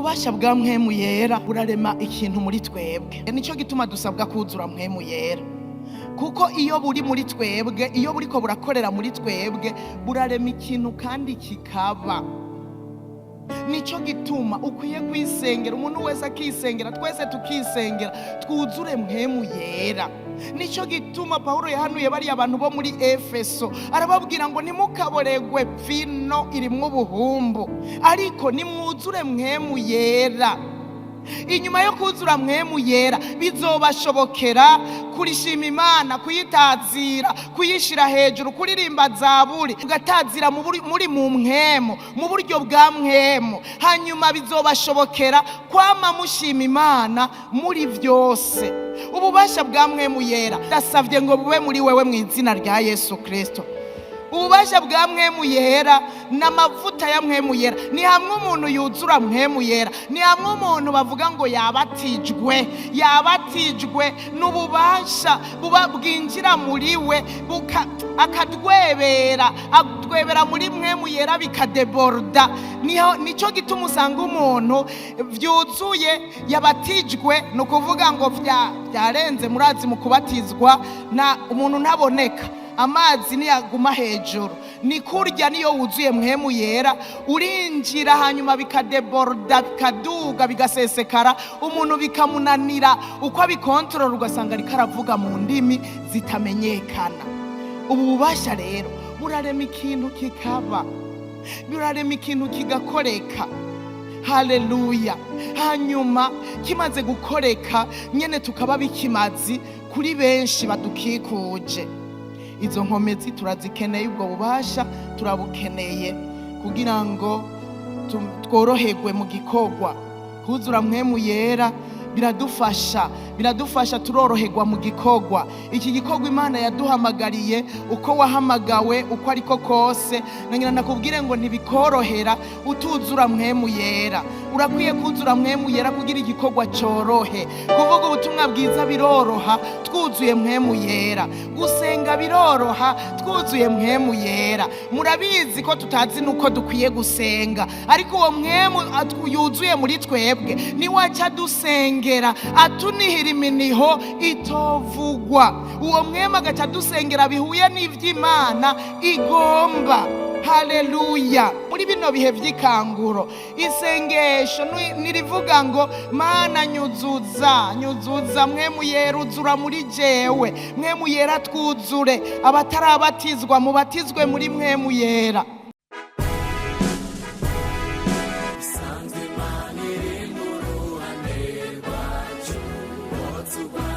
Ububasha bwa Mpwemu Yera burarema ikintu muri twebwe. Nicyo gituma dusabwa kuzura Mpwemu Yera, kuko iyo buri muri twebwe, iyo buriko burakorera muri twebwe, burarema ikintu kandi kikaba. Nicyo gituma ukwiye kwisengera, umuntu wese akisengera, twese tukisengera, twuzure Mpwemu Yera. Nicyo gituma Pawulo yahanuye bariya bantu bo muri Efeso, arababwira ngo: "Ntimukaboregwe vino irimwo ubuhumbu, ariko nimwuzure Mpwemu Yera." Inyuma yo kuzura Mpwemu Yera, bizobashobokera kurishima Imana, kuyitazira, kuyishyira hejuru, kuririmba zaburi, ugatazira muri mu mpwemu, mu buryo bwa mpwemu. Hanyuma bizobashobokera kwama mushima Imana muri byose. Ububasha bwa Mpwemu Yera, ndasabye ngo bube muri wewe mu izina rya Yesu Kirisito. Ububasha bwa Mpwemu Yera n'amavuta ya Mpwemu Yera ni hamwe umuntu yuzura Mpwemu Yera, ni hamwe umuntu bavuga ngo yabatijwe. Yabatijwe n'ububasha buba bwinjira muri we, akadwebera, adwebera muri Mpwemu Yera, bikadébordа. Niho nicyo gituma usanga umuntu byuzuye yabatijwe, ni ukuvuga ngo byarenze. Murazi, mu kubatizwa na umuntu ntaboneka, amazi niyaguma hejuru. Ni kurya niyo wuzuye Mpwemu Yera, urinjira, hanyuma bikadébordа, bikaduga, bigasesekara, umuntu bikamunanira uko abikontorora, ugasanga ariko aravuga mu ndimi zitamenyekana. Ubu bubasha rero burarema ikintu kikaba, burarema ikintu kigakoreka. Haleluya! Hanyuma kimaze gukoreka nyene, tukaba bikimazi kuri benshi badukikuje. Izo nkomezi turazikeneye, ubwo bubasha turabukeneye kugira ngo tworoherwe mu gikorwa. Kuzura Mpwemu Yera biradufasha, biradufasha, turoroherwa mu gikorwa, iki gikorwa Imana yaduhamagariye. Uko wahamagawe uko ariko kose, nangira nakubwire ngo ntibikorohera utuzura Mpwemu Yera. Urakwiye kuzura Mpwemu Yera kugira igikorwa cyorohe. Kuvuga ubutumwa bwiza biroroha twuzuye Mpwemu Yera. Gusenga biroroha twuzuye Mpwemu Yera. Murabizi ko tutazi nuko dukwiye gusenga, ariko uwo Mpwemu yuzuye muri twebwe niwe aca dusengera, atunihira iminiho itovugwa. Uwo Mpwemu agaca dusengera bihuye n'ivy'Imana igomba. Haleluya! Muri bino bihe vy'ikanguro, isengesho nirivuga ngo: "Mana, nyuzuza, nyuzuza Mpwemu Yera, uzura muri jewe. Mpwemu Yera, twuzure." Abatarabatizwa, mubatizwe muri Mpwemu Yera. Isanzwe Imana iri mu ruhande rwacu, turwana.